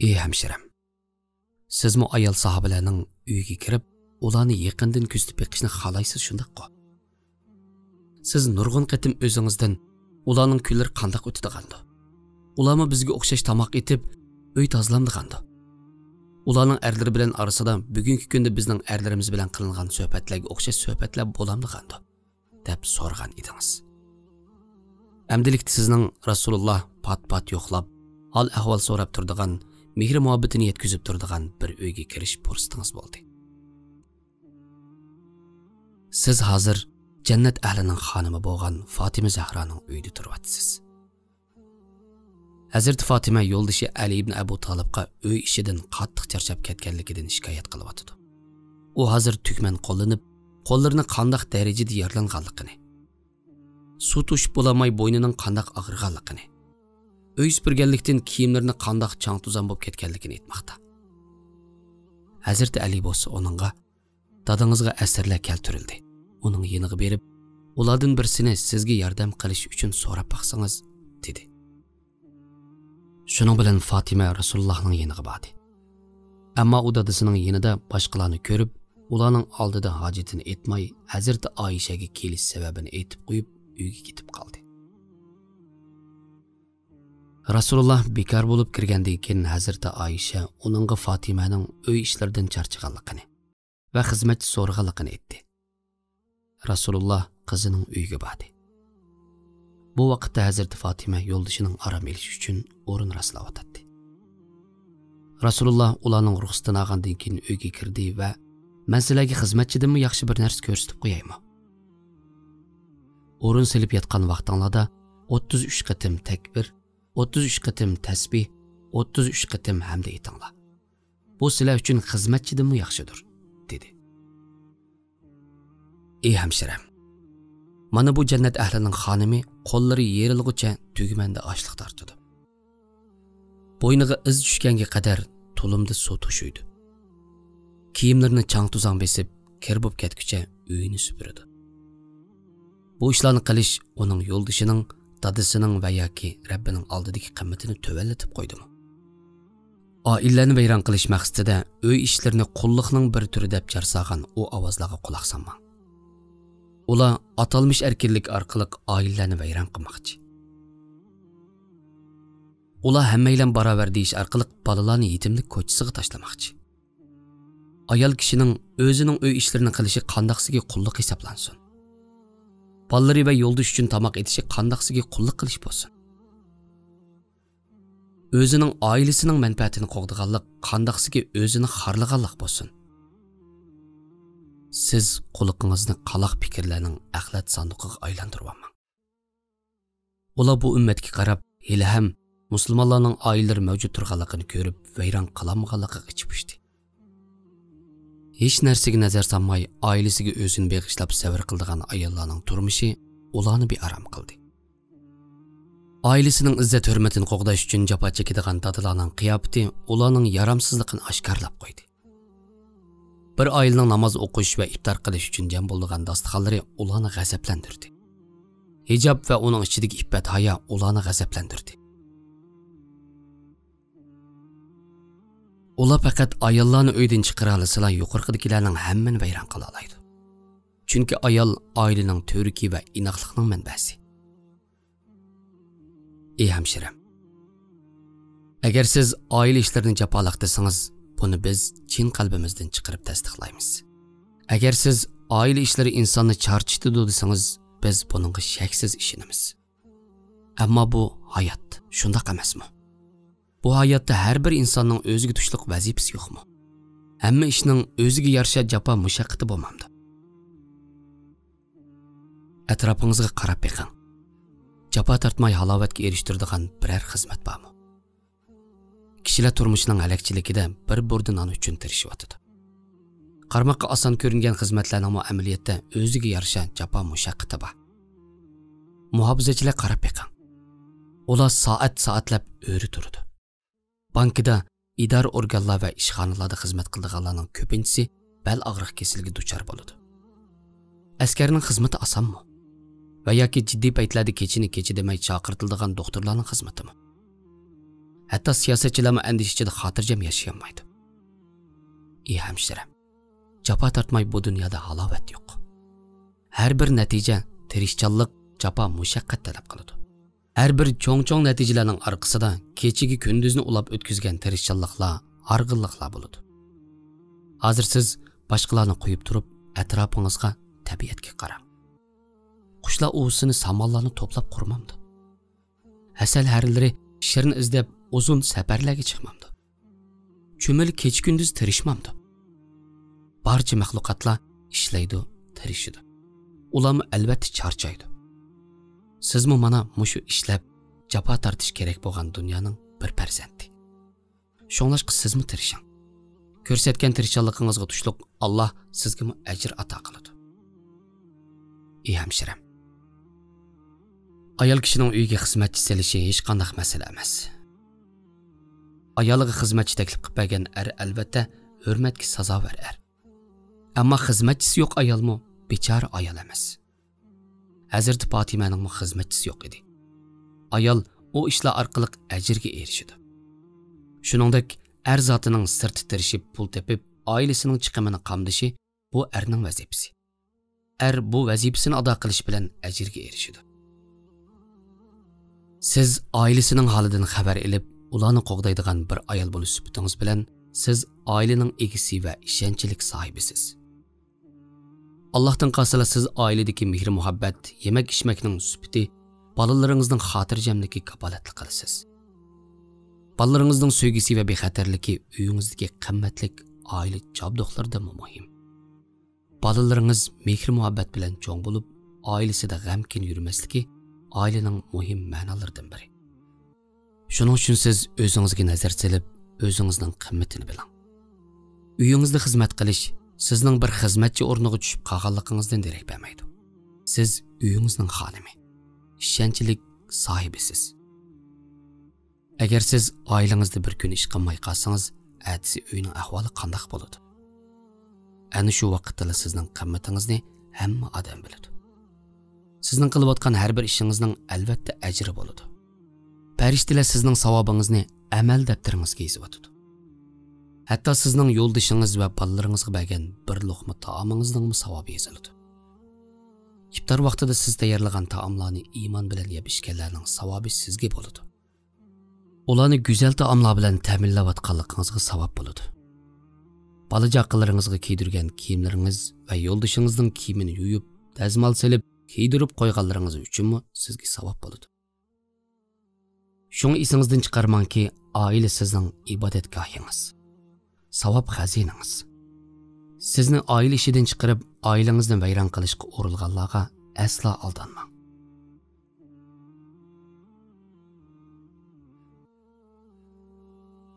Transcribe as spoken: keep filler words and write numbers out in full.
ئى ھەمشىرەم، سىزمۇ ئايال ساھابىلەرنىڭ ئۆيىگە كىرىپ، ئۇلارنى يېقىندىن كۆزىتىپ بېقىشنى خالايسىز، شۇنداققۇ؟ سىز نۇرغۇن قېتىم ئۆزىڭىزدىن، ئۇلارنىڭ كۈنلىرى قانداق ئۆتىدىغاندۇ؟ ئۇلارمۇ بىزگە ئوخشاش تاماق ئېتىپ، ئۆي تازىلامدىغاندۇ؟ ئۇلارنىڭ ئەرلىرى بىلەن ئارىسىدا بۈگۈنكى كۈندە بىزنىڭ ئەرلىرىمىز بىلەن قىلىنغان سۆھبەتلەرگە ئوخشاش سۆھبەتلەر بولامدىغاندۇ؟ دەپ سورىغان ئىدىڭىز. ئەمدىلىكتە سىزنىڭ رەسۇلۇللا پات-پات يوقلاپ، ھال-ئەھۋال سوراپ تۇرىدىغان، مېھرى-مۇھەببىتىنى يەتكۈزۈپ تۇرىدىغان بىر ئۆيگە كىرىش پۇرسىتىڭىز بولدى. سىز ھازىر جەننەت ئەھلىنىڭ خانىمى بولغان فاتىمە زەھرانىڭ ئۆيىدە تۇرۇۋاتىسىز. ھەزرىتى فاتىمە يولدىشى ئەلى ئىبن ئەبۇ تالىپقا ئۆي ئىشىدىن قاتتىق چارچاپ كەتكەنلىكىدىن شىكايەت قىلىۋاتىدۇ. ئۇ ھازىر تۈگمەن قوللىنىپ، قوللىرىنى قانداق دەرىجىدە يارىلانغانلىقىنى، سۇ توشۇپ بولالماي بوينىنىڭ قانداق ئاغرىغانلىقىنى، ئۆي سۈپۈرگەنلىكتىن كىيىملىرىنى قانداق چاڭ-توزان بولۇپ كەتكەنلىكىنى ئېيتماقتا. ھەزرىتى ئەلى بولسا ئۇنىڭغا، «دادىڭىزغا ئەسىرلەر كەلتۈرۈلدى. ئۇنىڭ يېنىغا بېرىپ، ئۇلاردىن بىرسىنى سىزگە ياردەم قىلىش ئۈچۈن سوراپ باقسىڭىز» دېدى. شۇنىڭ بىلەن فاتىمە رەسۇلۇللاھنىڭ يېنىغا باردى. ئەمما ئۇ دادىسىنىڭ يېنىدا باشقىلارنى كۆرۈپ، ئۇلارنىڭ ئالدىدا ھاجىتىنى ئېيتماي، ھەزرىتى ئائىشەگە كېلىش سەۋەبىنى ئېيتىپ قويۇپ، ئۆيگە كېتىپ قالدى. رەسۇلۇللا بىكار بولۇپ كىرگەندىن كېيىن، ھەزرىتى ئائىشە ئۇنىڭغا فاتىمەنىڭ ئۆي ئىشلىرىدىن چارچىغانلىقىنى ۋە خىزمەتچى سورىغانلىقىنى ئېيتتى. رەسۇلۇللا قىزىنىڭ ئۆيىگە باردى. بۇ ۋاقىتتا ھەزرىتى فاتىمە يولدىشىنىڭ ئارام ئېلىشى ئۈچۈن ئورۇن راسلاۋاتاتتى. رەسۇلۇللا ئۇلارنىڭ رۇخسىتىنى ئالغاندىن كېيىن ئۆيگە كىردى ۋە، «مەن سىلەرگە خىزمەتچىدىنمۇ ياخشى بىر نەرسە كۆرسىتىپ قويايمۇ؟ ئورۇن سېلىپ ياتقان ۋاقتىڭلاردا ئوتتۇز ئۈچ قېتىم تەكبىر، ئوتتۇز ئۈچ قېتىم تەسبىھ، ئوتتۇز ئۈچ قېتىم ھەمدە ئېيتىڭلار. بۇ سىلەر ئۈچۈن خىزمەتچىدىنمۇ ياخشىدۇر» دېدى. ئى ھەمشىرەم، مانا بۇ جەننەت ئەھلىنىڭ خانىمى قوللىرى يېرىلغۇچە تۈگمەندە ئاشلىق تارتىدۇ. بوينىغا ئىز چۈشكەنگە قەدەر تۇلۇمدا سۇ توشۇيدۇ. كىيىملىرىنى چاڭ-توزان بېسىپ، كىر بولۇپ كەتكۈچە ئۆيىنى سۈپۈرىدۇ. بۇ ئىشلارنى قىلىش ئۇنىڭ يولدىشىنىڭ، دادىسىنىڭ ۋە ياكى رەببىنىڭ ئالدىدىكى قىممىتىنى تۆۋەنلىتىپ قويدىمۇ؟ ئائىلىلەرنى ۋەيران قىلىش مەقسىتىدە ئۆي ئىشلىرىنى قۇللۇقنىڭ بىر تۈرى دەپ جار سالغان ئۇ ئاۋازلارغا قۇلاق سالماڭ. ئۇلار ئاتالمىش ئەركىنلىك ئارقىلىق ئائىلىلەرنى ۋەيران قىلماقچى. ئۇلار ھەممەيلەن باراۋەر دېيىش ئارقىلىق بالىلارنى يېتىملىك كوچىسىغا تاشلىماقچى. ئايال كىشىنىڭ ئۆزىنىڭ ئۆي ئىشلىرىنى قىلىشى قانداقسىگە قۇللۇق ھېسابلانسۇن؟ بالىلىرى ۋە يولدىشى ئۈچۈن تاماق ئېتىشى قانداقسىگە قۇللۇق قىلىش بولسۇن؟ ئۆزىنىڭ ئائىلىسىنىڭ مەنپەئەتىنى قوغدىغانلىق قانداقسىكى ئۆزىنى خارلىغانلىق بولسۇن. سىز قۇلىقىڭىزنى قالاق پىكىرلەرنىڭ ئەخلەت ساندۇقىغا ئايلاندۇرۇۋالماڭ. ئۇلار بۇ ئۈممەتكە قاراپ، ھېلىھەم مۇسۇلمانلارنىڭ ئائىلىلىرى مەۋجۇت تۇرغانلىقىنى كۆرۈپ، ۋەيران قىلالمىغانلىقىغا ئىچى پۇشتى. ھېچ نەرسىگە نەزەر سالماي، ئائىلىسىگە ئۆزىنى بېغىشلاپ سەۋر قىلىدىغان ئاياللارنىڭ تۇرمۇشى ئۇلارنى بىئارام قىلدى. ئائىلىسىنىڭ ئىززەت-ھۆرمىتىنى قوغداش ئۈچۈن جاپا چېكىدىغان دادىلارنىڭ قىياپىتى ئۇلارنىڭ يارامسىزلىقىنى ئاشكارىلاپ قويدى. بىر ئائىلىنىڭ ناماز ئوقۇش ۋە ئىپتار قىلىش ئۈچۈن جەم بولىدىغان داستىخانلىرى ئۇلارنى غەزەپلەندۈردى. ھىجاب ۋە ئۇنىڭ ئىچىدىكى ئىپپەت-ھايا ئۇلارنى غەزەپلەندۈردى. ئۇلار پەقەت ئاياللارنى ئۆيدىن چىقىرالىسىلا، يۇقىرىقىدىكىلەرنىڭ ھەممىنى ۋەيران قىلالايدۇ. چۈنكى ئايال ئائىلىنىڭ تۈۋرۈكى ۋە ئىناقلىقنىڭ مەنبەسى. ئى ھەمشىرەم، ئەگەر سىز ئائىلە ئىشلىرىنى جاپالىق دېسىڭىز، بۇنى بىز چىن قەلبىمىزدىن چىقىرىپ تەستىقلايمىز. ئەگەر سىز ئائىلە ئىشلىرى ئىنساننى چارچىتىدۇ دېسىڭىز، بىز بۇنىڭغا شەكسىز ئىشىنىمىز. ئەمما بۇ ھايات، شۇنداق ئەمەسمۇ؟ بۇ ھاياتتا ھەر بىر ئىنساننىڭ ئۆزىگە تۇشلۇق ۋەزىپىسى يوقمۇ؟ ھەممە ئىشنىڭ ئۆزىگە يارىشا جاپا مۇشەققىتى بولمامدۇ؟ ئەتراپىڭىزغا قاراپ بېقىڭ. جاپا تارتماي ھالاۋەتكە ئېرىشتۈرىدىغان بىرەر خىزمەت بارمۇ؟ كىشىلەر تۇرمۇشىنىڭ ھەلەكچىلىكىدە بىر بۇردا نان ئۈچۈن تىرىشىۋاتىدۇ. قارىماققا ئاسان كۆرۈنگەن خىزمەتلەرنىڭمۇ ئەمەلىيەتتە ئۆزىگە يارىشا جاپا مۇشەققىتى بار. مۇھاپىزەتچىلەر قاراپ بېقىڭ. ئۇلار سائەت-سائەتلەپ ئۆرە تۇرىدۇ. بانكىدا، ئىدارە ئورگانلار ۋە ئىشخانىلاردا خىزمەت قىلىدىغانلارنىڭ كۆپىنچىسى بەل ئاغرىق كېسىلىگە دۇچار بولىدۇ. ئەسكەرنىڭ خىزمىتى ئاسانمۇ؟ ۋە ياكى جىددىي پەيتلەردە كېچىنى كېچە دېمەي چاقىرتىلىدىغان دوختۇرلارنىڭ خىزمىتىمۇ؟ ھەتتا سىياسەتچىلەرمۇ ئەندىشە ئىچىدە خاتىرجەم ياشىيالمايدۇ. ئى ھەمشىرەم، جاپا تارتماي بۇ دۇنيادا ھالاۋەت يوق. ھەر بىر نەتىجە، تىرىشچانلىق، جاپا، مۇشەققەت تەلەپ قىلىدۇ. ھەر بىر چوڭ-چوڭ نەتىجىلەرنىڭ ئارقىسىدا كېچىگە كۈندۈزنى ئۇلاپ ئۆتكۈزگەن تىرىشچانلىقلار، ھارغىنلىقلار بولىدۇ. ھازىر سىز باشقىلارنى قويۇپ تۇرۇپ، ئەتراپىڭىزغا، تەبىئەتكە قاراڭ. قۇشلار ئۇۋىسىنى، سامانلارنى توپلاپ قۇرمامدۇ؟ ھەسەل ھەرىلىرى شىرنە ئىزدەپ ئۇزۇن سەپەرلەرگە چىقمامدۇ؟ چۈمۈلە كېچە-كۈندۈز تىرىشمامدۇ؟ بارچە مەخلۇقاتلار ئىشلەيدۇ، تىرىشىدۇ. ئۇلارمۇ ئەلۋەتتە چارچايدۇ. سىزمۇ مانا مۇشۇ ئىشلەپ، جاپا تارتىش كېرەك بولغان دۇنيانىڭ بىر پەرزەنتى. شۇڭلاشقا سىزمۇ تىرىشىڭ. كۆرسەتكەن تىرىشچانلىقىڭىزغا تۇشلۇق ئاللا سىزگىمۇ ئەجىر ئاتا قىلىدۇ. ئى ھەمشىرەم، ئايال كىشىنىڭ ئۆيىگە خىزمەتچى سېلىشى ھېچقانداق مەسىلە ئەمەس. ئايالىغا خىزمەتچى تەكلىپ قىلىپ بەرگەن ئەر ئەلۋەتتە ھۆرمەتكە سازاۋەر ئەر. ئەمما خىزمەتچىسى يوق ئايالمۇ بىچارە ئايال ئەمەس. ھەزرىتى پاتىمەنىڭمۇ خىزمەتچىسى يوق ئىدى. ئايال ئۇ ئىشلار ئارقىلىق ئەجىرگە ئېرىشىدۇ. شۇنىڭدەك ئەر زاتىنىڭ سىرتتا تىرىشىپ پۇل تېپىپ، ئائىلىسىنىڭ چىقىمىنى قامدىشى بۇ ئەرنىڭ ۋەزىپىسى. ئەر بۇ ۋەزىپىسىنى ئادا قىلىش بىلەن ئەجىرگە ئېرىشىدۇ. سىز ئائىلىسىنىڭ ھالىدىن خەۋەر ئېلىپ، ئۇلارنى قوغدايدىغان بىر ئايال بولۇش سۈپىتىڭىز بىلەن سىز ئائىلىنىڭ ئىگىسى ۋە ئىشەنچلىك ساھىبىسىز. ئاللاھتىن قالسىلا سىز ئائىلىدىكى مېھرى-مۇھەببەت، يېمەك-ئىچمەكنىڭ سۈپىتى، بالىلىرىڭىزنىڭ خاتىرجەملىكىگە كاپالەتلىك قىلىسىز. بالىلىرىڭىزنىڭ سۆيگۈسى ۋە بىخەتەرلىكى ئۆيىڭىزدىكى قىممەتلىك ئائىلە چابدۇقلىرىدىنمۇ مۇھىم. بالىلىرىڭىز مېھرى-مۇھەببەت بىلەن چوڭ بولۇپ، ئائىلىسىدە غەمكىن يۈرمەسلىكى ئائىلىنىڭ مۇھىم مەنالىرىدىن بىرى. شۇنىڭ ئۈچۈن سىز ئۆزىڭىزگە نەزەر سېلىپ، ئۆزىڭىزنىڭ قىممىتىنى بىلىڭ. ئۆيىڭىزدە خىزمەت قىلىش سىزنىڭ بىر خىزمەتچى ئورنىغا چۈشۈپ قالغانلىقىڭىزدىن دېرەك بەرمەيدۇ. سىز ئۆيىڭىزنىڭ خانىمى، ئىشەنچلىك ساھىبىسىز. ئەگەر سىز ئائىلىڭىزدە بىر كۈن ئىش قىلماي قالسىڭىز، ئەتىسى ئۆينىڭ ئەھۋالى قانداق بولىدۇ؟ ئەنە شۇ ۋاقىتتىلا سىزنىڭ قىممىتىڭىزنى ھەممە ئادەم بىلىدۇ. سىزنىڭ قىلىۋاتقان ھەر بىر ئىشىڭىزنىڭ ئەلۋەتتە ئەجرى بولىدۇ. پەرىشتىلەر سىزنىڭ ساۋابىڭىزنى ئەمەل دەپتىرىڭىزگە يېزىۋاتىدۇ. ھەتتا سىزنىڭ يولدىشىڭىز ۋە بالىلىرىڭىزغا بەرگەن بىر لوقما تائامىڭىزنىڭمۇ ساۋابى يېزىلىدۇ. ئىپتار ۋاقتىدا سىز تەييارلىغان تائاملارنى ئىمان بىلەن يەپ ئىچكەنلەرنىڭ ساۋابى سىزگە بولىدۇ. ئۇلارنى گۈزەل تائاملار بىلەن تەمىنلەۋاتقانلىقىڭىزغا ساۋاب بولىدۇ. بالا-چاقىلىرىڭىزغا كىيدۈرگەن كىيىملىرىڭىز ۋە يولدىشىڭىزنىڭ كىيىمىنى يۇيۇپ، دەزمال سېلىپ، كىيدۈرۈپ قويغانلىرىڭىز ئۈچۈنمۇ سىزگە ساۋاب بولىدۇ. شۇڭا ئېسىڭىزدىن چىقارماڭكى، ئائىلە سىزنىڭ ئىبادەتگاھىڭىز، ساۋاب خەزىنىڭىز. سىزنى ئائىلە ئىشىدىن چىقىرىپ، ئائىلىڭىزنى ۋەيران قىلىشقا ئۇرۇلغانلارغا ئەسلا ئالدانماڭ.